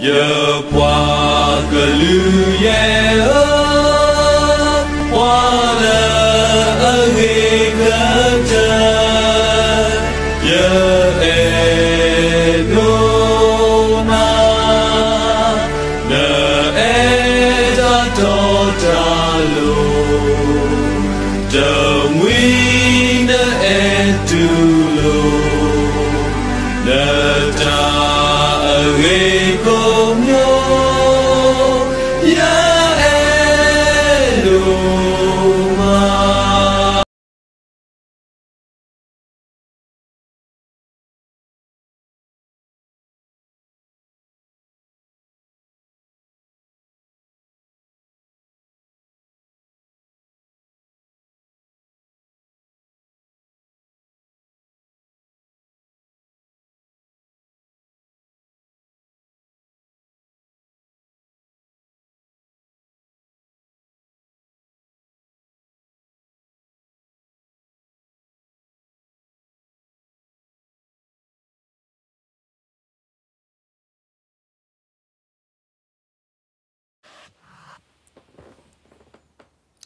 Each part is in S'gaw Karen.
ယပှၤကလုာ်ယဲၢ်ဧၢ, ပှၤလၢအဂ့ၤကတၢၢ်, ယအဲၣ်ဒိးနၤ, နအဲၣ်တၢ်တီတၢ်လိၤ, တမှံၤနအဲၣ်တူၢ်လိာ် နတၢ်အဂ့ၤကိးမံၤ, ယအဲၣ်ဒိးမး.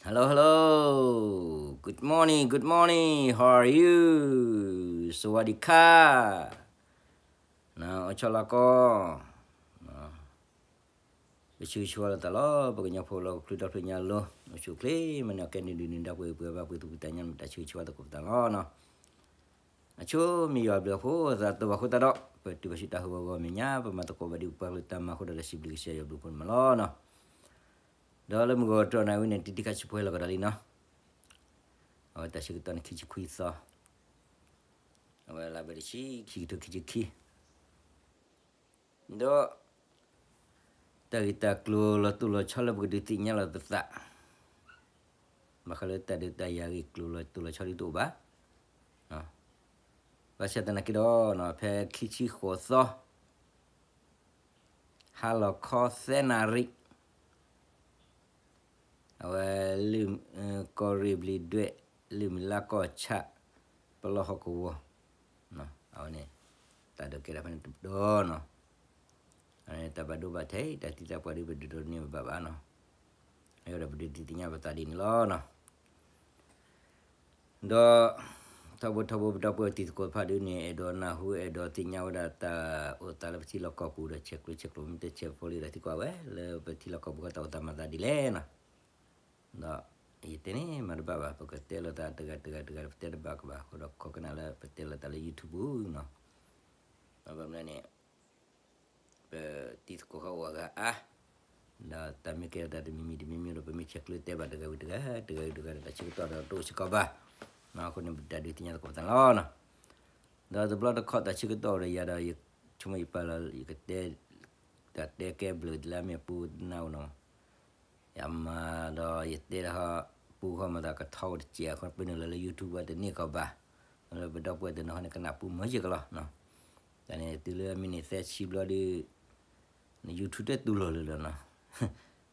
Hello, hello. Good morning, good morning. How are you? สวัสดีค่ะ. နအိၣ်ဆီလီၤကီး, ပဆၢဂ့ၤဆၢဝါလိာ်သးလီၤ. ပကညီဖိလၢဟီၣ်ခိၣ်ဒီဖျၢၣ်ညါလီၤ, အိၣ်ဆူၣ်အိၣ်ချ့ မ့ၢ်န့ၣ် ကဲနုာ်ဒုးနုာ်ဒါပှဲၤပှဲၤဘၣ်ပှဲၤသူၣ်ပှဲၤသးညီ မ့ၢ်တၢ်ဆၢဂ့ၤဆၢဝါသကိးပသးလီၤနီၤ. အဆိမ့ၢ်ယွၤဘျုးအဃိ သးတဘၣ်ဃိသတးဒီး ပတုၤဘၣ်ဆူတၢ်ဟးဂီၤဂီၤမဲာ်ညါ ပမၤသကိးဘၣ်ဒံးပပှၤကလုာ်တၢ်မၤအဃိဒီး တၢ်စံးဘျုးကစၢ်ယွၤဘျုးဖှိၣ်န့ၣ်မးလီၤနီၤ. ဒီးလၢမုၢ်ဂီၤတြီနၤဝံၤန့ၣ် တံၤတံၤခါဆူၣ်ပှဲၤလီၤကဒီးလံနီၤ. အဝဲတၢ်ဆၢကတီၢ်န့ၣ် ခံဆံခွံသီ, အဝဲလါဘဲတဆံ ခံကထိခံဆံခံ ဒီး တၢ်ဂ့ၢ်တၢ်ကျိၤလီၤတိၢ်လီၤဆီလၢပကဒုးသ့ၣ်ညါလီၤပသး, ဘၣ်ဃးလၢတၢ်ဒုးတၢ်ယၤဂ့ၢ်ကျိၤလီၤတိၢ်လီၤဆီဒ်တအိၣ်ဘၣ်. ဘၣ်ဆၣ်သနာ်က့ဒီး ဖဲခံဆံဃိးသီ ဟါလီၤခီသၢနၣ်ရံၣ် အဝဲ ကီၢ်ရ့ၣ်ဘျံးဒွဲၣ် လုၢ်မုၢ်လါကီၢ်ဆၣ် ပလီၢ်ဟီၣ်ကဝီၤ, အဝဲန့ၣ် တၢ်ဒုးကဲထီၣ်ဖဲန့ၣ်တဘျီနီၤ. အဝဲန့ၣ် တၢ်ဘၣ်ဒိဘၣ်ထံး တၢ်သံတၢ်ပှၢ်ဒုး ပဒုးဒိးန့ၢ်ဘၣ်ဘၣ်နီၤ. အဃိဒီးပဒုးသ့ၣ်ညါပသးဒ်န့ၣ်လီၤနီၤ. ဒီး ထီဘိထီဘိ ပဒီပုၢ်ဝဲၢ်တံၤသကိးတဖၣ်ဒုးန့ၣ် အဲၣ်ဒိးနၢ်ဟူ အဲၣ်ဒိးသ့ၣ်ညါဝဲဒၣ်တၢ်အိၣ်သးလၢပထံလီၢ်ကီၢ်ပူၤဒီး ဆဲးကျိးဆဲးကျိး မ့ၢ်တဆဲးဖိလံဒီး သံကွၢ်ဝဲ လၢပထံလီၢ်ကီၢ်ပူၤဃီတၢ်အိၣ်သးမၤသးဒ်လဲၣ်နီၤ. ဒီး ယတဲန့ၣ်မၤတဘၣ်ဘၣ် ပကတဲလိာ်သးတဂၤတဂၤတဂၤ ပတဲတဘၣ်ကဘၣ် အဃိဒီးခိးကနၣ်လၢပတဲလိာ်သးလၢ YouTube နီၤ. ဘၣ်မနုၤန့ၣ် ပတံၤသကိးဃီအိၣ်အဂၤအါ, ဒီးတၢ်မ့ၢ်ကဲထီၣ်တၢ်တမံၤမံၤတမံၤမံၤဒီး ပမ့ၢ်ဆဲးကျိးတဲဘၣ်တဂၤဝံၤတဂၤ တဂၤဝံၤတဂၤဒီး တၢ်ဆၢကတီၢ်ဒီးတအိၣ်စ့ၢ်ကီးဘၣ်. အဃိန့ၣ် ပတၢ်ဒုးသ့ၣ်ညါသကိးပသးလီၤနီၤ. ဒီးတဘျီတခီၣ်တၢ်ဆၢကတီၢ်ဒီးယၤဒီး ယဆိကမိၣ်ယပာ်လီၤ ယကတဲ တၢ်တဲကဲဘျုးလၢအမ့ၢ်ပူနၢ်အိၣ်နီၤ. ယမၤဒီးယတဲတၢ်ဟီ ပူဃီမၤသးကထီအိၣ်တစဲးအဃိ ပနုာ်လီၤလၢ YouTube ဝဲတန့ၢ်ကီးဘၣ်. လၢပဒီပုၢ်ဝဲၢ်တနီၤဟီန့ၣ် ကနၣ်ပူမၢယကလီၤ. တၢ်န့ၣ်တုၤလၢမံးနံးသၢဆံဘျီဒီး YouTube တတူၢ်လိာ်လၢၤလီၤနီ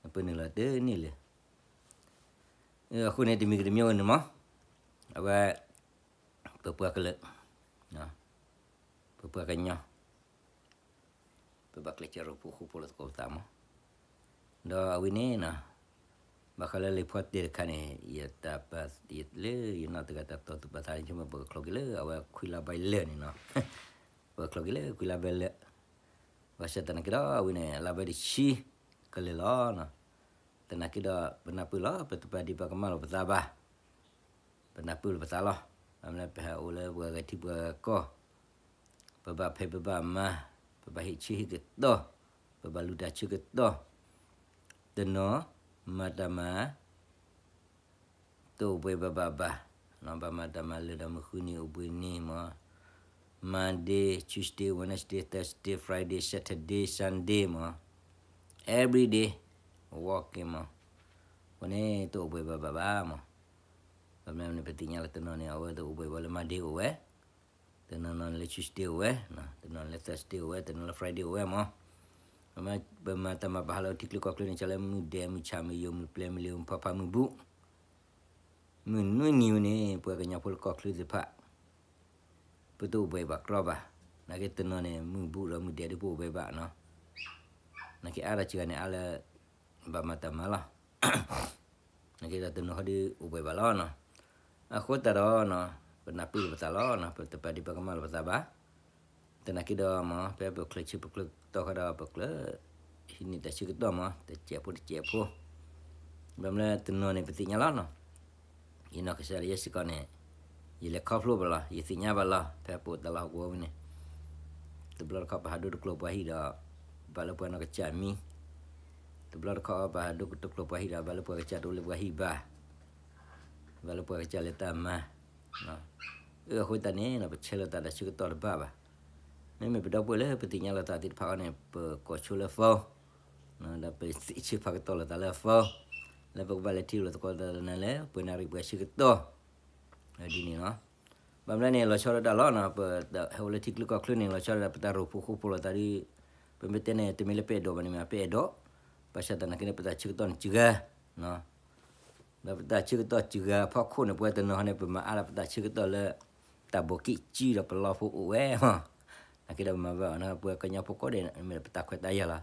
ၤ. ပနုာ်လီၤတန့ၢ်လၢၤ. အဃိန့ၣ်တမံၤကတမံၤဝဲန့ၣ်မး အဝဲ ပပှၤကလုာ် ပပှၤကညီ ပဘၣ်ကျဲးစၢးရိဖှိၣ်ဃူဖိးလိာ်သကိးပသးမး. ဒီးအဝဲန့ၣ်နီၤ ဘၣ်ဃးလၢလံာ်ဖီတဲတခါန့ၣ် ယတၢ်ပာ်လၢယနီၢ်တဂၤတၢ်တီၤသူၣ်ပာ်သးန့ၣ် ဆိကမိၣ်ပကချီက့ၤလၢအဝဲခွံလါဘၢၣ်လၢာ်န့ၣ်နီၤ. ပကချီက့ၤလၢခွံလါဘၢၣ်လၢာ်. ဘၣ်ဆၣ်သနာ်က့ဒီး အဝဲန့ၣ် လါဘၢၣ်တဆံကလၢာ်လီၤနီၤ. သနာ်က့ဒီး ပနၢ်ပၢၢ်လီၤ ပတပာ်ဒံးပာ်ကမၣ်လိာ်ပသးဘၣ်. ပနၢ်ပၢၢ်လိာ်ပသးလီၤ. ဘၣ်မနုၤပဟဲအိၣ်လၢပှၤဂၤထံပှၤဂၤကီၢ်, ပဘၣ်ဖံးပဘၣ်မၤ, ပဘၣ်ဟ့ၣ်ဆၢဟ့ၣ်ကတီၢ်, ပဘၣ်လူၤတၢ်ဆၢကတီၢ်, တနီၤ မၤတၢ်မၤ တအိၣ်ဘှံးဘၣ်ဘၣ်ဘၣ်, ဘၣ်မၤတၢ်မၤလၢာ်ဒီးမုၢ်ဃုနံၤအိၣ်ဘှံးနံၤမး, Monday, Tuesday, Wednesday, Thursday, Friday, Saturday, Sunday မး, every day working မး, အဃိန့ၣ် တအိၣ်ဘှံးဘၣ်ဘၣ်ဘၣ်မး. ဘၣ်မနုၤန့ၣ် ပသ့ၣ်ညါလၢတနီၤန့ၣ် အဝဲတအိၣ်ဘှံးဘၣ်လၢ Monday အိၣ်ဝဲ, တနီၤနီၤန့ၣ်လၢ Tuesday အိၣ်ဝဲ, တနီၤန့ၣ်လၢ Thursday အိၣ်ဝဲ, တနီၤလၢ Friday အိၣ်ဝဲမး. ပမၤတၢ်မၤဘၣ်ဃးလၢထံချၢကီၢ်ချၢန့ၣ် ကလၢမုၢ်ဒဲး မုၢ်ဆၣ် မုၢ်ယိာ် မုၢ်ပျဲၤ မုၢ်လ့ၤမုၢ်ဖီဖးမုၢ်ဘူၣ်, မုၢ်နွံနံၤန့ၣ် ပှၤကညီဖိလၢကီၢ်ချၢသ့ၣ်တဖၣ် ပတအိၣ်ဘှံးဘၣ်ကြီဘၣ်. နာ်က့တနီၤန့ၣ် မုၢ်ဘူၣ်ဒီးမုၢ်ဒဲးဒ်ပအိၣ်ဘှံးဘၣ်နီၤ. နာ်က့အါတၢ်စှၤဂၤန့ၣ် အါလၢ ဘၣ်မၤတၢ်မၤလီၤ. နာ်က့ဒီးတနီၤဟီဒုးအိၣ်ဘှံးဘၣ်လီၤနီၤ. အဃိသတးဒီးနီၤ, ပနၢ်ပၢၢ်လိာ်ပသးလီၤနီၤ, ပတပာ်ဒံးပာ်ကမၣ်လိာ်ပသးဘၣ်. သနာ်က့ဒီးမ့ၢ် ဖဲပကျၢၤဆၢပကျၢၤကတီၢ်ခါဒီး ပကျၢၤ ဟံးန့ၢ်တၢ်ဆၢကတီၢ်မ့ၢ် တစဲးဖိတစဲးဖိ, ဘၣ်မနုၤတနီၤန့ၣ် ပသ့ၣ်ညါလီၤနီၤ. ယနီၢ်ကစၢ်ဒၣ်ယဲစ့ၢ်ကီးန့ၣ် ယလဲၤခီဖျိဘၣ်လီၤ, ယသ့ၣ်ညါဘၣ်လီၤ, ဖဲပအိၣ်တၢ်လီၢ်ဟီၣ်ကဝီၤဝံၤန့ၣ် တဘျီတခီၣ်ပဟးဒိတကျိၤပှၤဟံၣ်ဒီး ဘၣ်လၢပှၤနီၢ်ကစၢ်မံ, တဘျီတခီၣ်ပဟးဒိတကျိၤပှၤဟံၣ်ဒီး ဘၣ်လၢပှၤကစၢ်တအိၣ်လၢပှၤဟံၣ်ဘၣ်, ဘၣ်လၢပှၤကစၢ်လဲၤတၢ်မၤ, အဃိသတးန့ၣ် ပဆဲးလိာ်သးတၢ်ဆၢကတီၢ်တဘၣ်ဘၣ်. မ့မ့ၢ်ပဒီပုၢ်ဝဲၢ်လၢပသ့ၣ်ညါလိာ်သးသ့ၣ်တဖၣ်အံၤန့ၣ် ပကိးဆိလၢ phone ဒီးပသ့ၣ်ဆၢဖးကတီၢ်လိာ်သးလၢ phone လၢပကဘၣ်လဲၤထံၣ်လိာ်သကိးသးနၤလၢ ပှဲၤနၣ်ရံၣ်ပှဲၤဆၢကတီၢ် ဒ်န့ၣ်လီၤ. ဘၣ်မနုၤန့ၣ် လီၤဆီဒၣ်တၢ်လီၤနီၤ, ပဟဲအိၣ်လၢထံချၢကီၢ်ချၢန့ၣ် လီၤဆီဒၣ်တၢ် ပတၢ်ရိၣ်ဖှိၣ်ဃိဖိးလိာ်သးဒီး ပမ့ၢ်တဲန့ၣ် တမ့ၢ်လၢပအဲၣ်ဒိးဘၣ်န့ၣ်မ့ၢ် ပအဲၣ်ဒိး, ဘၣ်ဆၣ်သနာ်က့န့ၣ် ပတၢ်ဆၢကတီၢ်န့ၣ်စှၤ ဒီးပတၢ်ဆၢကတီၢ်စှၤအဖီခိၣ်န့ၣ် ပဝဲတနီၤဟီန့ၣ် ပမၤအါလီၤပတၢ်ဆၢကတီၢ်လၢ တၢ်ဘိးက့ၣ်ကၠံဒီးပလီဖိအိၣ်ဝဲ, နာ်က့ဒီးပမၤဘၣ်အီၤန့ၣ် ပဝဲကညီဖိကိးဂၤဒဲး မ့ၢ်ပတၢ်ခွဲးတၢ်ယာ်လီၤ.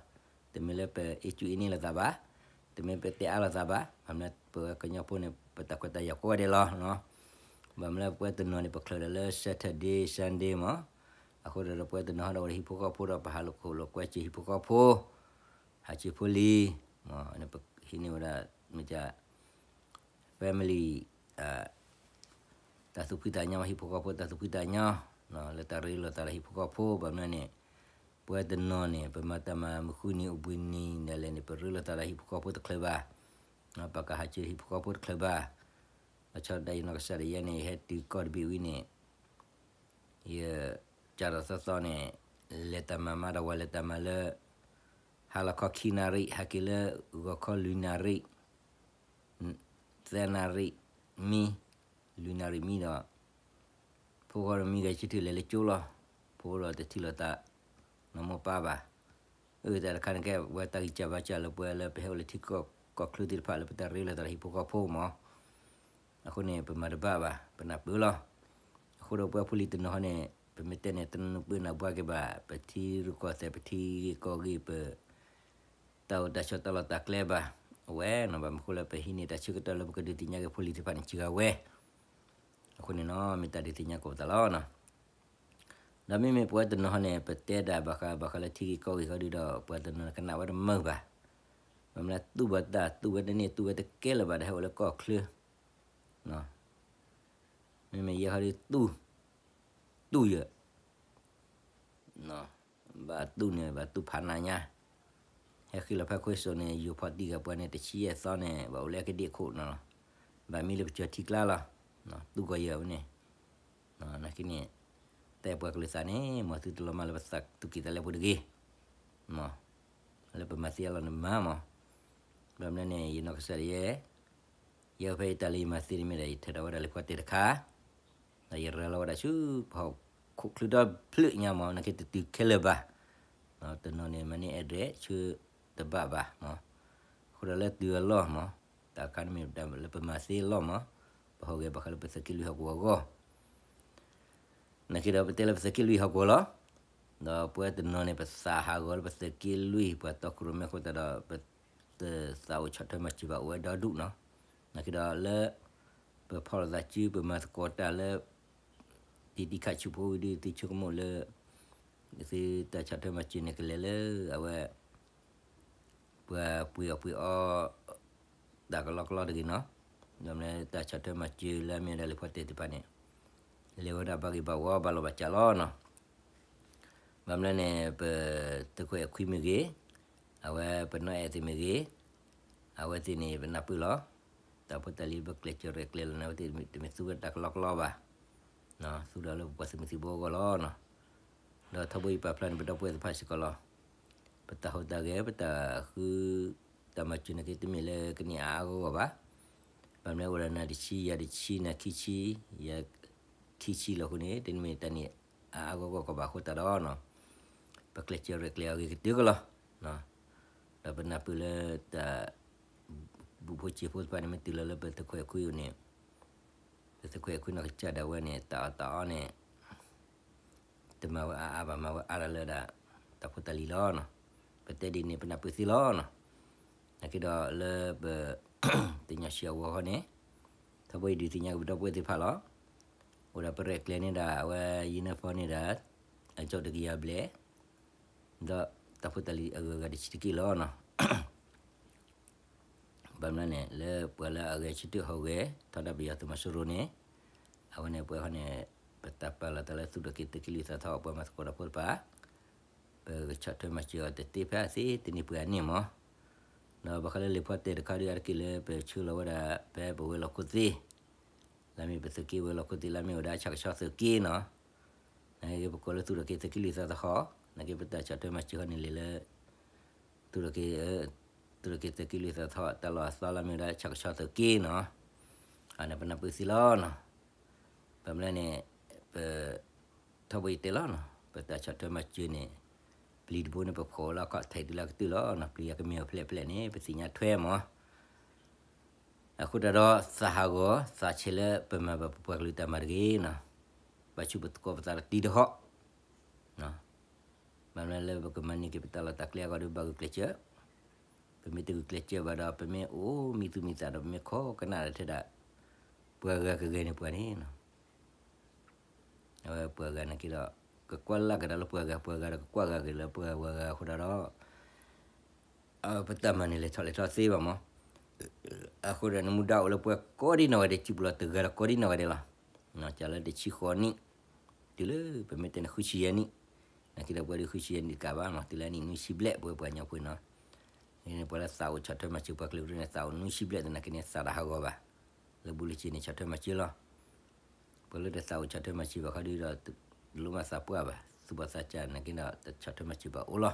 တမ့ၢ်လၢပအ့ၣ်ကူအ့ၣ်န့ၢ်လိာ်သးဘၣ်, တမ့ၢ်ပတဲအါလိာ်သးဘၣ်, ဘၣ်မနုၤပဝဲကညီဖိန့ၣ် ပတၢ်ခွဲးတၢ်ယာ်ကိးဂၤဒဲးလီၤ. ဘၣ်မနုၤပဝဲတနီၤန့ၣ် ပချုးဒီးလၢ Saturday Sunday မ့ၢ်, အဃိဒီးပဝဲတနီၤဟီဒီးအိၣ်ဒီးဟံၣ်ဖိဃီဖိဒီး ပဟးလိာ်ခိၣ်လိာ်ကွဲစၢၤဟံၣ်ဖိဃီဖိ ဟးစၢၤဖိလံၤ, ဟံးန့ၢ်ဝဲဒၣ် မ့ၢ် family တၢ်သူၣ်ဖှံသးညီ ဟံၣ်ဖိဃီဖိတၢ်သူၣ်ဖှံသးညီ လၢတၢ်ရ့လိာ်သးဒီးဟံၣ်ဖိဃီဖိ ဘၣ်မနုၤန့ၣ် ပဝဲတနီၤန့ၣ် ပမၤတၢ်မၤမုၢ်ဃုနံၤအိၣ်ဘှံးနံၤဒၣ်လဲာ်န့ၣ် ပရ့လိာ်သးဒီးဟံၣ်ဖိဃီဖိတချုးဘၣ်, ပကဟးစၢၤဟံၣ်ဖိဃီဖိတချုးဘၣ်. လီၤဆီဒၣ်တၢ်ယနီၢ်ကစၢ်ဒၣ်ယဲန့ၣ် ယဟဲတုၤကီၢ်တဘ့ၣ်ဝံၤန့ၣ် ယ ကၢ်ထီၣ်သီသီန့ၣ် လဲၤတၢ်မၤမးဒီးဝဲလဲၤတၢ်မၤလၢ ဟါလီၤခီခံနၣ်ရံၣ် ဟဲက့ၤလၢဂီၤခီလွံၢ်နၣ်ရံၣ်, သၢနၣ်ရံၣ်မံ, လွံၢ်နၣ်ရံၣ်မံဒီး ဖိဃီဒီးမံဂဲၤဆၢထၢၣ်လဲၤလၢကၠိလီၤ. ဖိဒီးတထံၣ်လိာ်သး နီၢ်မိၢ်ပၢ်ဘၣ်. အၢ တၢ်တခါန့ၣ်ကဲ ပဝဲတၢ်ဂံၢ်စၢ်ဘါစၢ်လၢပဝဲလၢပဟဲအိၣ်လၢထံကီၢ်ကီၢ်ချၢသ့ၣ်တဖၣ်လၢပတၢ်ရ့လိာ်သးဒီးဟံၣ်ဖိဃီဖိမ့ၢ်, အဃိန့ၣ် ပမၤတဘၣ်ဘၣ် ပနၢ်ပၢၢ်လီၤ. အဃိဒီးပဝဲဖိလံၤတနီၤဟီန့ၣ် ပမ့ၢ်တဲန့ၣ် တနၢ်ပၢၢ်နၢ်ဘှါက့ၤဘၣ် ပထံရူၢ်ကီၢ်သဲး ပထံဂ့ၢ်ကီၢ်ဂ့ၢ် ပ တၢ်အိၣ်တၢ်ဆိးတၢ်လီၢ်တၢ်ကျဲဘၣ်. အဝဲနီၤ ဘၣ်မနုၤဃိလၢပဟံးန့ၢ်တၢ်ဆၢကတီၢ်လၢပကဒုးသ့ၣ်ညါက့ၤဖိလံၤသ့ၣ်တဖၣ်န့ၣ် စှၤဝဲ. အဃိန့ၣ်နီၤ မ့ၢ်တၢ်ဒုးသ့ၣ်ညါကိးပသးလီၤနီၤ. ဒီးမ့မ့ၢ်ပဝဲတနီၤဟီန့ၣ် ပတဲဒၣ်ဘၣ်ဃးဘၣ်ဃးလၢထံဂ့ၢ်ကီၢ်ဂ့ၢ်ဃီဒုဒီး ပှၤတနီၤကနၣ်ဝဲတမုာ်ဘၣ်. မ့မ့ၢ်လၢသူၣ်ဘၣ်တၢ်သူၣ်ဝဲတန့ၢ် သူၣ်ဝဲတကဲလၢၤဘၣ်ဒီး ဟဲအိၣ်လၢကီၢ်ချၢ မ့မ့ၢ်ယဲဃီဒု တူၢ်ယဲၢ် ဘၣ်တူၢ်န့ၣ် ဘၣ်တူၢ်ဖးနးညါ, ဟဲဃ့လီၤဖဲခွ့စိးန့ၣ် ယိၤဖီၣ်တံၢ်ဂၤပှၤန့ၣ် တဆံယဲၢ်သီန့ၣ် ဘၣ်အိၣ်လၢအကဒ့ၣ်ခိၣ်နီၤလီၤ. ဘၣ်မံလၢပကၠီၤထံကျါလီၤ. တူၢ်ကီးယဲၢ်ဝဲန့ၣ်, နာ်က့န့ၣ် တဲပှၤကလုာ်သးန့ၣ် မ်သုတလီၤမၢ်လၢပသးသူၣ်ကံၢ်သးလဲပူၤတဂ့ၤ, မ့ၢ် လၢပမၤသ့အလီၢ်န့ၣ်မၤမ့ၢ်, ဘၣ်မနုၤန့ၣ် ယနီၢ်ကစၢ်ဒၣ်ယဲ ယဲဖဲယတၢ်လၢယမၤသ့န့ၣ်မ့ၢ်ဒီး ယထၢထီၣ်ဝဲဒၣ်လံာ်ဖီတဲာ်တခါ, ဒီးယရၤလီၤဝဲဒၣ်ဆူ ပဟီၣ်ခိၣ်ချၢဒီဖျၢၣ်ညါမ့ၢ် နာ်က့တတုၤခဲလၢာ်ဘၣ်, တနီၤန့ၣ် မၤန့ၢ် address ဆူတဘၣ်ဘၣ်မ့ၢ်, အဃိဒီးလၢတုၤအလီၢ်မ့ၢ် တၢ်ခါန့ၣ်မ့ၢ်လၢပမၤသ့အလီၢ်မ့ၢ်, ပဟီၣ်ဂဲၤဘၣ်ဃးလၢပသုးက့လွံၢ်ဟီၣ်ကဝီၤအဂီၢ် နာ်က့ဒီးပတဲလၢပသုးက့လွံၢ်ဟီၣ်ကဝီၤလီၤ. ဒီးပဝဲတနီၤန့ၣ် ပသးဟးဂီၤလၢပသုးက့လွံၢ် ပှၤတီခိၣ်ရိၣ်မဲအဃိသတးဒီး ပတသးအိၣ်ဆီၣ်ထွဲမၤစၢၤဘၣ် အိၣ်ဝဲဒီဒူၣ်နီၤ. နာ်က့ဒီးလၢ ပဖီၣ်လိာ်သးစု ပမၤသကိးတၢ်လၢ တံၤတံၤခးဆူဖိဝံၤဒီး သုဆိကမိၣ်လၢ သုတၢ်ဆီၣ်ထွဲမၤစၢၤန့ၣ် ကလဲၤလၢအဝဲ ပှၤပှ့ၤအီၣ်ပှ့ၤအီ တၢ်ကလီကလီတဂ့ၤနီၤ. ဒီးမ့ၢ်တၢ်ဆီၣ်ထွဲမၤစၢၤလၢအမ့ၢ်ဝဲဒၣ်လံာ်ဖီတဲာ်သ့ၣ်တဖၣ်န့ၣ် လဲၤဝဲဒၣ်ဘၣ်ဂ့ၤဘၣ်ဝီ ဘၣ်လီၢ်ဘၣ်စးလီၤနီၤ. ဘၣ်မနုၤန့ၣ် ပသုးခိၣ်အဲၣ်ခွံမ့ၢ်ဂ့ၤ, အဝဲပနီၢ်အဲၣ်သ့ၣ်မ့ၢ်ဂ့ၤ, အဝဲသ့ၣ်န့ၣ် ပနၢ်ပၢၢ်လီၤ. တၢ်ဖိတၢ်လံၤပကျဲးစၢးရဲၣ်ကျဲၤလီၤန့ၣ် အဝဲသ့ၣ်တမ့ၢ်သူဝဲတၢ်ကလီကလီဘၣ်. သူဒီးလၢပပှၤသုးမုၢ်သံၣ်ဘိအဂီၢ်လီၤ. ဒီးထီဘိယပာ်ဖျါန့ၣ် ပဒီပုၢ်ဝဲၢ်သ့ၣ်တဖၣ်စ့ၢ်ကီးလီၤ. ပတၢ်ဟူးတၢ်ဂဲၤ ပတၢ်ဃု တၢ်မၤစၢၤန့ၣ်က့ တမ့ၢ်လၢကန့ၢ်အါအါဂီၢ်ဂီၢ်ဘၣ်. ဘၣ်မနုၤအိၣ်ဒီးနၤတဆံ ယၤတဆံ နၤခံဆံ ယၤခံဆံလီၤအဃိန့ၣ် တမ့ၢ်တၢ်န့ၢ်အါအါဂီၢ်ဂီၢ်ကီးဘၣ်အဃိသတးဒီး ပကျဲးစၢးရဲၣ်ကျဲၤအဂ့ၤကတၢၢ်ကလီၤ. ဒီးပနၢ်ပၢၢ်လၢတၢ် ဘူၣ်ဖိစ့ဖိသ့ၣ်တဖၣ်န့ၣ် မ့ၢ်တုၤလီၤလၢပသုးခိၣ်အဲၣ်ခွံအအိၣ်န့ၣ် ပသုးခိၣ်အဲၣ်ခွံနီၢ်ကစၢ်ဒၣ်ဝဲန့ၣ် တၢ်အီၣ်တၢ်အီန့ၣ် တမၤဝဲအါအါဘၣ် မၤဝဲအါတၢ်လၢဒၣ် တၢ်ဖိတၢ်လံၤလီၤ. ပတဲဒ်န့ၣ် ပနၢ်ပၢၢ်သ့လီၤနီၤ. နာ်က့ဒီးလၢပ သ့ၣ်ညါဆံးအဂီၢ်ဃီန့ၣ် ထီဘိယဒုးသ့ၣ်ညါက့ၤပဒီပုၢ်ဝဲၢ်သ့ၣ်တဖၣ်လီၤ. အိၣ်ဒီးပရဲၣ်ကျဲၤန့ၣ်ဒၣ် အဝဲ uniform န့ၣ်ဒၣ် အကၠီၣ်တကယၤဘျဲၣ် ဒီးတၢ်ဖိတၢ်လံၤအဂုၤအဂၤတဆံးတက့ၢ်လီၤနီၤ. ဘၣ်မနုၤန့ၣ် လၢပှၤလၢအဂဲၤဆၢထၢၣ်ဟီၣ်ဂဲၤ ထီဒါပယီၤသုးမီၤစိရိၤန့ၣ် အဝဲန့ၣ်ပှၤဃီန့ၣ် ပတၢ်ပာ်လီၤတၢ်လၢသူၣ်ထီၣ်က့ၤသုးက့လွံၢ်သီထီၣ် ပှၤမၤသကိးတၢ်ဖိတဖၣ် ပကဆီၣ်ထွဲမၤစၢၤအီၤတသ့ဖဲအသ့ တနံၤပှဲၤအနံၣ်မး. ဒီးဘၣ်ဃးလၢလံာ်ဖီတဲာ်တခါဒုးအါတက့ၢ်လၢပဆှၢလီၤဝဲဒၣ် ဖဲပဝဲၤလီၢ်ခိၣ်သ့ၣ် လၢမ့ၢ်ပသုးက့ဝဲၤလီၢ်ခိၣ်သ့ၣ် လၢမ့ၢ်ဝဲဒၣ်ဆၣ်ကဆီသုးက့နီၤ. နာ်က့ပကိးလၢသူၣ်ထီၣ်က့ၤသုးက့လွံၢ်သီတဟီၣ် နာ်က့ပတၢ်ဆီၣ်ထွဲမၤစၢၤဃီန့ၣ်လံာ်လၢ သူၣ်ထီၣ်က့ၤ သူၣ်ထီၣ်က့ၤသုးက့လွံၢ်သီတဟီၣ် တၢ်လီၢ်အသီလၢမ့ၢ်ဝဲဒၣ်ဆၣ်ကဆီသုးက့နီၤ. အန့ၣ်ပနၢ်ပၢၢ်သ့လီၤနီၤ. ဘၣ်မနုၤန့ၣ် ပ ထီဘိယတဲလီၤနီၤ ပတၢ်ဆီၣ်ထွဲမၤစၢၤန့ၣ် ပျံၤတဘိန့ၣ် ပဖီၣ်ဝဲလၢအခီၣ်ထံးတုၤလၢကတၢၢ်လီၤနီၤ. ပျံၤအကမ့ၢ်အီၤဖဲလဲၣ်ဖဲလဲၣ်န့ၣ် ပသ့ၣ်ညါထွဲမး. အဃိတၢ်ဒီးသးဟးဂီၤ သးဆဲးလၢပမၤဘၣ်ပပှၤကလုာ်တၢ်မၤတဂ့ၤနီၤ. ဘၣ်ဆူပသကိးပသးတတံၤတဟီၣ် ဘၣ်မနုၤလၢပကမၤန့ၢ်က့ၤပတၢ်လီၢ်တၢ်ကျဲအဂီၢ်ဒီးဘၣ်ဂုာ်ကျဲးစၢး, ပမ့ၢ်တဂုာ်ကျဲးစၢးဘၣ်ဒီး ပမ့ၢ်အိၣ်မံသူၣ်မံသးဒီး ပမ့ၢ်ခိးကနၣ်ဒီးထဲဒၣ် ပှၤဂၤကဂဲၤန့ၢ်ပှၤန့ၣ်နီၤ. အဝဲပှၤဂၤနာ်က့ဒီး ကကွၢ်လၢ်ကဒါလၢပှၤဂၤ ပှၤဂၤဒီးကကွၢ်ဂၤက့ၤလၢပှၤဂၤအဃိဒီး ပတၢ်မၤန့ၣ်လဲၤထီၣ်လဲၤထီသ့ဘၣ်မး. အဃိဒီးနမူဒါအိၣ်လၢပှၤကိးဒံနီၢ်ဂၤဒဲး စုပူၤလီၤတဂၤဒီးကိးဒံနီၢ်ဂၤဒဲးလီၤ. ကလၢတဆံဃိးနံၣ် တုၤလၢပမ့ၢ်တဲန့ၣ်ဃုဆံယဲၢ်နံၣ်, နာ်က့ဒီးပှၤဒုးဃုဆံယဲၢ်နံၣ်တကးဘၣ်မး တုၤလၢအနံၣ်နွံဆံဘျဲၣ် ပဝဲပှၤကညီဖိနီၤ. န့ၣ်ပှၤလၢသးအိၣ်ဆီၣ်ထွဲမၤစၢၤပှၤကလုာ်ဒ်န့ၣ် သးအိၣ်နွံဆံဘျဲၣ်သနာ်က့န့ၣ် သးတဟးဂီၤဘၣ်. လၢဘူးလၢစ့န့ၣ် ဆီၣ်ထွဲမၤစၢၤလီၤ. ပှၤလၢတသးအိၣ်ဆီၣ်ထွဲမၤစၢၤဘၣ်ခီဒုဒီး တလိၣ်မၤသးပှၢ်ဘၣ်, သူၣ်ဘီၣ်သးစၢ်နာ်က့ဒီး တဆီၣ်ထွဲမၤစၢၤဘၣ်အိၣ်လီၤ.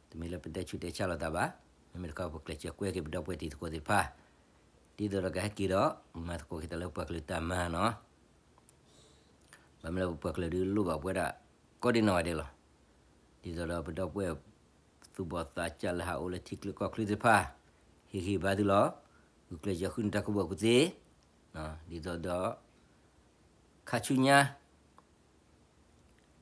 တမ့ၢ်လၢပတဲဆူးတဲဆါလိာ်သးဘၣ်, မ့မ့ၢ်တခီပကျဲးစၢးကွဲက့ၤပဒီပုၢ်ဝဲၢ်တံၤသကိးသ့ၣ်တဖၣ်, ဒ်သိးဒီးကဟဲက့ၤဒီး မၤသကိးက့ၤတၢ်လၢပှၤကလုာ်တၢ်မၤနီၤ. ဘၣ်မနုၤလၢပပှၤကလုာ်ဒုးလိၣ်ဘၣ်ပဝဲဒၣ် ကိးဒံနီၢ်ဂၤဒဲးလီၤ. ဒ်သိးဒီးပဒီပုၢ်ဝဲၢ် သူၣ်ဘီၣ်သးစၢ်လၢဟးအိၣ်လၢထံချၢကီၢ်ချၢသ့ၣ်တဖၣ် ဟ့ၣ်ဂံၢ်ဘါသုလီၤ. ဂုာ်ကျဲးစၢးဃုန့ၢ်တၢ်ကူၣ်ဘၣ်ကူၣ်သ့, ဒ်သိးဒီး ခါဆူညါ သုကမ့ၢ်ပှၤသ့ၣ်တ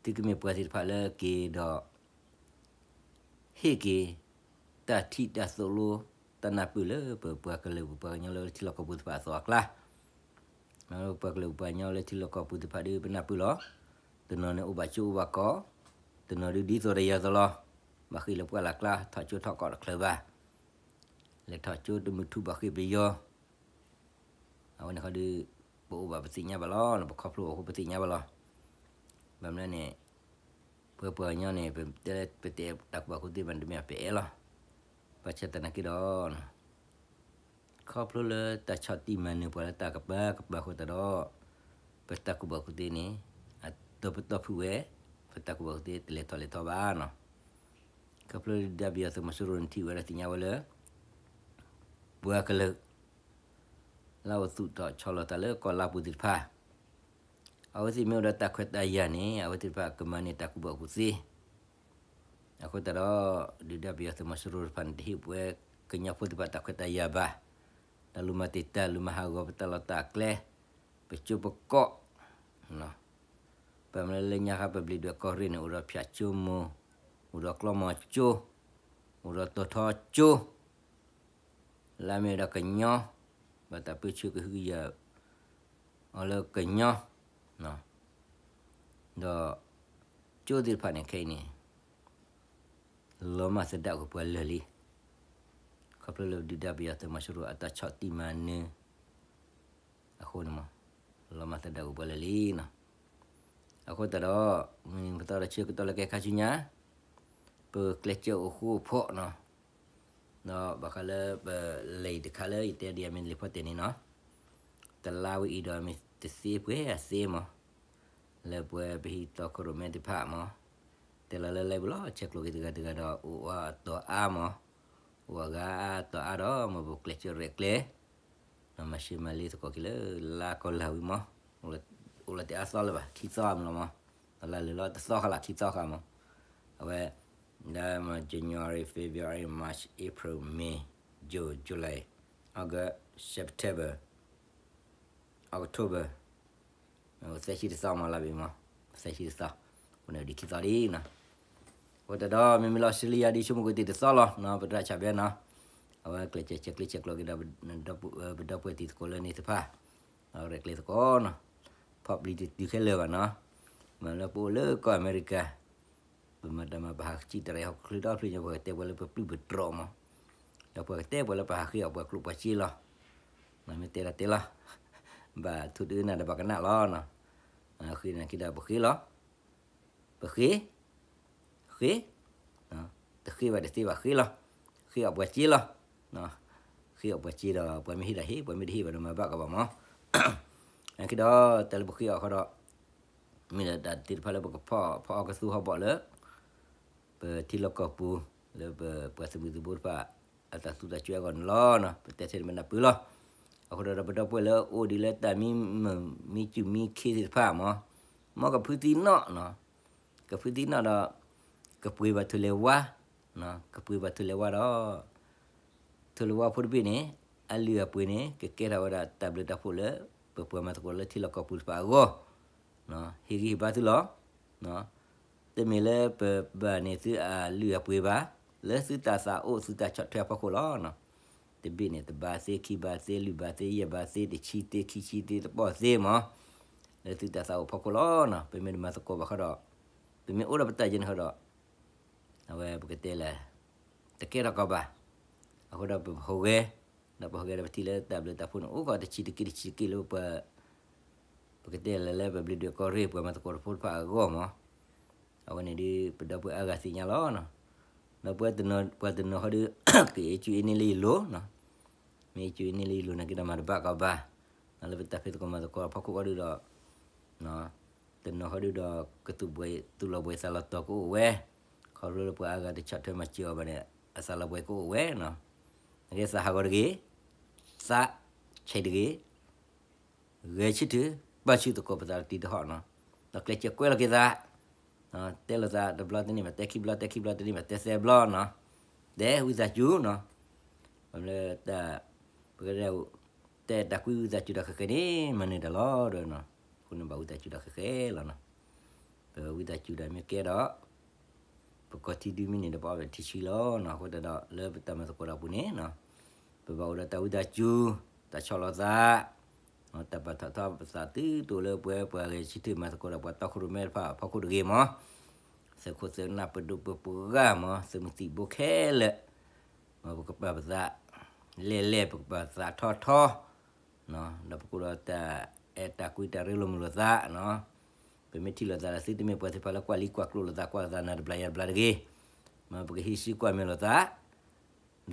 ဖၣ်လၢက့ၤဒီး ဟ့ၣ်က့ၤ တၢ်ထံၣ်တၢ်သိၣ်လိ တၢ်နၢ်ပၢၢ်လၢပပှၤကလုာ်ပပှၤကညီလၢထံလီၢ်ကီၢ်ပူၤသ့ၣ်တဖၣ်အသိးအကျါ, ပှၤကလုာ်ပပှၤကညီလၢထံလီၢ်ကီၢ်ပူၤသ့ၣ်တဖၣ်ဒုးပနၢ်ပၢၢ်လီၤ. တနီၤန့ၣ်အိၣ်ဘၣ်ကၠိအိၣ်ဘၣ်ကီး, တနီၤဒုးဒ်သိးဒီးယၤသိးလီၤ. ဘၣ်ဃ့ၢ်လၢပှၢ်လၢ်ကျါ ထီၣ်ကၠိထီၣ်ကီးတချုးဘၣ်, လဲၤထီၣ်ကၠိတမုၢ်ထူဘၣ်ဃ့ၢ်ပယီၤ အဝဲန့ၣ်ခီဒုး ပအိၣ်ဘၣ်ပသ့ၣ်ညါဘၣ်လီၤ, ပခီဖျိအဃိပသ့ၣ်ညါဘၣ်လီၤ. ဘၣ်မနုၤန့ၣ် ပပှၤကညီန့ၣ် ပတဲပတဲတၢ်ကူၣ်ဘၣ်ကူၣ်သ့ဘၣ်န့ၣ် တမ့ၢ်ပအဲၣ်လီၤ. ဘၣ်ဆၣ်သနာ်က့ဒီး ခီဖျိလၢတၢ်ဆီၣ်တံၢ်မၤနၢၤပှၤလၢတၢ်ကပၤကပၤအဃိသတးဒီး ပတၢ်ကူၣ်ဘၣ်ကူၣ်သ့န့ၣ် အတီပတီၢ်ဖုၣ်ဝဲ, ပတၢ်ကူၣ်ဘၣ်ကူၣ်သ့တလဲၤထီၣ်လဲၤထီဘၣ်နီၤ. ခီဖျိဒုၣ်ဒါပယီၤသုးမီၤစိရိၤန့ၣ်ထံၣ်ဝဲဒီးသ့ၣ်ညါဝဲလၢ ပှၤကလုာ် လၢအအိၣ်သူၣ်ထီၣ်ဆီလီၤသးလၢကီၢ်လါပူၤသ့ၣ်တဖၣ် အဝဲသ့ၣ်မ့ၢ်အိၣ်ဒီးတၢ်ခွဲးတၢ်ယာ်န့ၣ် အဝဲသ့ၣ်တဖၣ်ကမၤန့ၢ်တၢ်ကူၣ်ဘၣ်ကူၣ်သ့. အဃိသတးဒီး ဒုၣ်ဒါပယီၤသုးမီၤစိရိၤတဖၣ်န့ၣ် တဟ့ၣ်ပဝဲကညီဖိသ့ၣ်တဖၣ်တၢ်ခွဲးတၢ်ယာ်ဘၣ်. တၢ်လူၤမၤတ့ၢ်တၢ်လူၤမၤဟးဂီၤပတၢ်လီၢ်တၢ်ကျဲ, ပကၠိပကီး ဘၣ်မနုၤလၢညါခါပဘျံးဒွဲၣ်ကီၢ်ရ့ၣ်န့ၣ် အိၣ်ဒီးဖၠးကၠိမိၢ်, အိၣ်ဒီးကျီမီၤကၠိ, အိၣ်ဒီးတီၤထီကၠိ လၢအမ့ၢ်ဝဲဒၣ်ကညီ, ဘၣ်တၢ်ပၢဆှၢကဟုကယာ်အီၤလၢကညီ, ဒီးကၠိသ့ၣ်တဖၣ်န့ၣ်ခဲအံၤန့ၣ် လီၤမၢ်သဒါကွံာ်ပှၤလၢာ်လံ. ခီဖျိလၢဒုၣ်ဒါပယီၤသုးမီၤစိရိၤအတၢ်ဆီၣ်တံၢ်မၤနၢၤ အဃိန့ၣ်မး လီၤမၢ်သဒါကွံာ်ပှၤလၢာ်လံနီၤ. အဃိသတးဒီး မုၢ်နံၤမုၢ်သီဒီးဆၢကတီၢ်လၢကဲခါဆူညါ ပကျဲးစၢးအိၣ်ဃူအိၣ်ဖိးနီၤ. ဒီးဘၣ်ဃးလၢပလဲၤတခါလၢယတဲဒ်အမ့ၢ်လံာ်ဖီတဲာ်န့ၣ်နီၤ, တလါဝဲအံၤဒီးမ့ၢ်တသ့ပှဲၤအသ့မး, လၢပှၤပဟံးသီခိၣ်ရိၣ်မဲသ့ၣ်တဖၣ်မး, တဲလီၤလၢ live လီၤ ဆဲးကျိးက့ၤတဂၤတဂၤဒီး အိၣ်အတီၤအါမး, အိၣ်အဂၤအတီၤအါဒီး မ်ပကျဲးစၢးရဲၣ်ကျဲၤ မၤရှဲမၤလ့သကိးက့ၤလၢလါကီၢ်လၢ်ဝံၤမး, အိၣ်လီၤတဲာ်အါသီလၢၤဘၣ် ခံသီမးလီၤမး, တလါလၢာ်လီၤတသီဃီလီၤ ခံသီဃီမး, အဝဲ ဒ်မ့ၢ် January, February, March, April, May, June, July, August, September, October, သၢဆံတသီမးလၢဘၣ်မး, သၢဆံတသီ, အဃိန့ၣ်ဒ်ခံသီဒ်နီၤ. အဃိသတးဒီး မ့မ့ၢ်လၢ Australia ဒ်ဆိကမိၣ်ကသ့ၣ်တသီလီၤနီၤ, ပတၢ်ဆၣ်ဘဲနီၤ, အဝဲကျဲးစၢးဆဲးကျိးဆဲးကျိးက့ၤဒီး ပဒီပုၢ်ဝဲၢ်တံၤသကိးလၢန့ၣ်တဖၣ်, ရဲၣ်ကျဲၤသကိးနီၤ, ဖီၣ်ပျံၤတတုၤခဲလၢာ်ဘၣ်နီၤ, မ့ၢ်လၢပအိၣ်လၢကီၢ်အမဲရကၤ ပမၤတၢ်မၤပဟးစံၣ်တရံးဟီၣ်ခိၣ်ချၢဒီဖျၢၣ်ညါ ပှၤကတဲပှၤလၢပပျုၢ်ပတြီၢ်မး, ဒီးပှၤကတဲပှၤလၢပဟးဃ့အီၣ်ပှၤကျိၣ်ပှၤစ့လီၤ, မ့ၢ်တဲဒၣ်တဲလီၤ, ဘၣ်ထူတအုၣ်နၤဒီးဘၣ်ကနၣ်လီၤနီၤ, ဃ့နၤက့ၤဒီးပဃ့လီၤ, ပဃ့, ဃ့, တဃ့ဘၣ်တသ့ဘၣ်ဃ့လီၤ, ဃ့အီၣ်ပှၤစ့လီၤ, ဃ့အီၣ်ပှၤစ့ဒီး ပှၤမ့ၢ်ဟ့ၣ်ဒၣ်ဟ့ၣ် ပှၤမ့ၢ်တဟ့ၣ်ဘၣ်ဒီးမၤဘၣ်ကဘၣ်မး, အကဒီးတၢ်လၢပဃ့အီၣ်ဃီဒီး မ့ၢ်ဒၣ်တၢ်သ့ၣ်တဖၣ်လၢပကဖီၣ်ဖီၣ်အီၣ်ကသူဟီၣ်ဘီၣ်လၢ ပထံလီၢ်ကီၢ်ပူၤ လၢပပှၤသုးမုၢ်သုးဘိတဖၣ် အတၢ်သူတၢ်စွဲအဂီၢ်န့ၣ်လီၤ. ပတဲထဲန့ၣ်မ့ၢ်နၢ်ပၢၢ်လီၤ. အဃိဒီးပဒီပုၢ်ဝဲၢ်လၢအိၣ်ဒံးလၢတၢ်မံမုာ်မံစူၣ်မံခ့သ့ၣ်တဖၣ်မး, မ်ကဖုသံနီၣ်နီၤ, ကဖုသံနီၣ်ဒီး ကပှ့ၤဘၣ်ထိၣ်လဲၤဝါ, ကပှ့ၤဘၣ်ထိၣ်လဲၤဝါဒီး ထိၣ်လဲၤဝါဖိတဘ့ၣ်န့ၣ် အလုၢ်အပှ့ၤန့ၣ် ကကဲထီၣ်ဝဲဒၣ်တၢ်ဘျုးတၢ်ဖှိၣ်လၢ ပပှၤမၤသကိးလၢထံလီၢ်ကီၢ်ပူၤတဖၣ်အဂီၢ်, ဟ့ၣ်ဂံၢ်ဟ့ၣ်ဘါသုလီၤ. တမ့ၢ်လၢပဘၣ်န့ၢ်သုအလုၢ်အပှ့ၤဘၣ်, လၢသုတၢ်သးအိၣ်သုတၢ်ဆီၣ်ထွဲအဖီခိၣ်လီၤ. တဘ့ၣ်န့ၣ် တဘးသ့ ခံဘးသ့ လွံၢ်ဘးသ့ ယဲၢ်ဘးသ့ တဆံသ့ ခံဆံသ့ တပီၢ်သ့မး, လၢသုတၢ်သးအိၣ်ဖီခိၣ်လီၤ. ပမ့ၢ်တမၤသကိးဘၣ်ဃီဒီး ပမ့ၢ်အိၣ်ဒီးပတၢ်ယဲၢ်န့ၣ်ဃီဒီး အဝဲပကတဲလဲၣ် တကဲထီၣ်ကီးဘၣ်. အဃိဒီးပဟူးဂဲၤ, ဒီးပဟူးဂဲၤဒီးပထံၣ်လၢတၢ်ဘျုးတၢ်ဖှိၣ်န့ၣ် အိၣ်ဃီတဆံးတက့ၢ်တဆံးတက့ၢ်လၢပ ပကတဲလဲၣ်လၢပဘျုးဒွဲၣ်ကီၢ်ရ့ၣ် ပှၤမၤသကိးတဖိတဖၣ်အဂီၢ်မး. အဝဲန့ၣ်ဒီး ပဒီပုၢ်ဝဲၢ်အါဂၤသ့ၣ်ညါလီၤ. ဒီးပှၤတနီၤဟီဒီး ကအ့ၣ်ကူအ့ၣ်န့ၢ်လၢယလိၤ, မ့ၢ်အ့ၣ်ကူအ့ၣ်န့ၢ်လၢယလိၤန့ၣ်က့ဒီးမၤတဘၣ်ကီးဘၣ်. လၢပတၢ်ဖံးသကိးမၤသကိးအဖီခိၣ်ဃီဒီး တနီၤဃီဒီး ကသူၣ်ဘှံးသူၣ်လီၤဘှံးသးလီၤတီၤကအိၣ်ဝဲ, ခီဖျိလၢပှၤအါဂၤတဆီၣ်ထွဲမၤစၢၤအီၤဘၣ်န့ၣ် အသးလီၤဘှံးကအိၣ်ဝဲနီၤ. နကဲသးဟးဂီၤတဂ့ၤ, သးဆဲးတဂ့ၤ, ဂဲၤဆၢထၢၣ် ပာ်ဆူၣ်သကိးပသးတံၤတဟီၣ်နီၤ. ဒီးကျဲးစၢးကွဲလီၤက့ၤသး, တဲလိာ်သးတဘျီတန့ၢ်ဘၣ်တဲခံဘျီ တဲခံဘျီတန့ၢ်ဘၣ်တဲသၢဘျီနီၤ. တဲဝံသးစူၤနီၤ, လၢတၢ် ပကတဲ တဲတၢ်ကွံဝံသးစူၤတၢ်ဃဲးဃဲးန့ၣ် မၤနၢၤတၢ်လီၤဒီးနီၤ, အဃိန့ၣ်ဘၣ်ဝံသးစူၤတၢ်ဃဲးဃဲးလီၤနီၤ. ပဝံသးစူၤတၢ်မ့ၢ်ကဲဒီး ပကီၢ်ထံဒုမံန့ၣ်ဒီး ပအီၣ်ဒီးထံဆှံလီၤနီၤ. အဃိသတးဒီး လၢပတၢ်မၤသကိးတၢ်ပူၤန့ၣ် ပဘၣ်အိၣ်ဒီးတၢ်ဝံသးစူၤ, တၢ်ဆီၣ်လီၤသး, တၢ်ပာ်ထီၣ်ထီပသးသုတအိၣ်လၢပဝဲပှၤဂဲၤဆၢထၢၣ်မၤသကိးဒီးပှၤတီခိၣ်ရိၣ်မဲတဖၣ်အဖီခိၣ်တဂ့ၤမး, သုးခိၣ်သုးနၢ်ပဒိၣ်ပပှၤဂၤမး သုးမုၢ်သံၣ်ဘိခဲလၢာ်, မ်ပကပာ်ပသး လဲၢ်လဲၢ် ပကပာ်ပသးထီထီ ဒီးပကအိၣ်ဒီးတၢ်အဲၣ်တၢ်ကွံတၢ်ရ့လိာ်မုာ်လိာ်သးနီၤ. ပမ့ၢ်ထံၣ်လိာ်သးဒီးသုတမ့ၢ်ပှၤသ့ၣ်တဖၣ်လၢကွၢ်လံကွၢ်ကျိလိာ်သး ကွၢ်လိာ်သးနၤတဘျီယၤတဘျီတဂ့ၤ, မ်ပကဟံးစုကွၢ်မဲာ်လိာ်သး,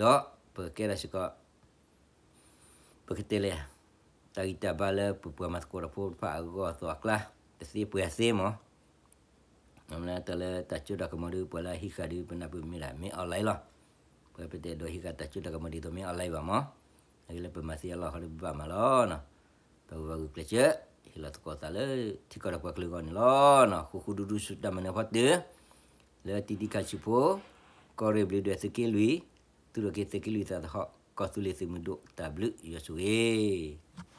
ဒီးပကကဲထီၣ်စ့ၢ်ကီး ပကတဲလဲၣ် တၢ်ဂံၢ်တၢ်ဘါလၢပပှၤမၤသကိးတဖိတဖၣ်အဂီၢ်အသိးအကျါ တသ့ပှဲၤသ့မး. တၢ်လၢတၢ်စိတၢ်ကမီၤဒီး ပှၤလၢအဟံးဃာ်ဒီးပနၢ်ပၢၢ်မ့ၢ်ဒၣ် မ့ၢ် online လီၤ. ပှၤပတဲဒိးဟံးဃာ်တၢ်စိတၢ်ကမီၤဒ်သိးမ့ၢ် online ဘၣ်မး. အဂ့ၢ်လၢပမၤသ့အလီၢ်ဃီဒီးပဘၣ်မၤလီၤနီၤ. ပကဘၣ်ဂုာ်ကျဲးစၢး ဟ့ၣ်လီၤသကိးသးလၢထံကီၢ်ဒီးပှၤကလုာ်အဂီၢ်န့ၣ်လီၤနီၤ. ဃူဃူဒူဒူဆူတၢ်မၤနၢၤဖီတၢၢ် လၢတံၤတံၤခါဆူၣ်ဖိ ကီၢ်ရ့ၣ်ဘျုးဒွဲၣ်သုးက့လွံၢ် သူၣ်ထီၣ်က့ၤသုးက့လွံၢ်သးသဟီၣ် ကီၢ်သူလ့ၤသုးမုၢ်ဒိၣ်တၢ်ဘျုးယွၤဆိၣ်ဂ့ၤ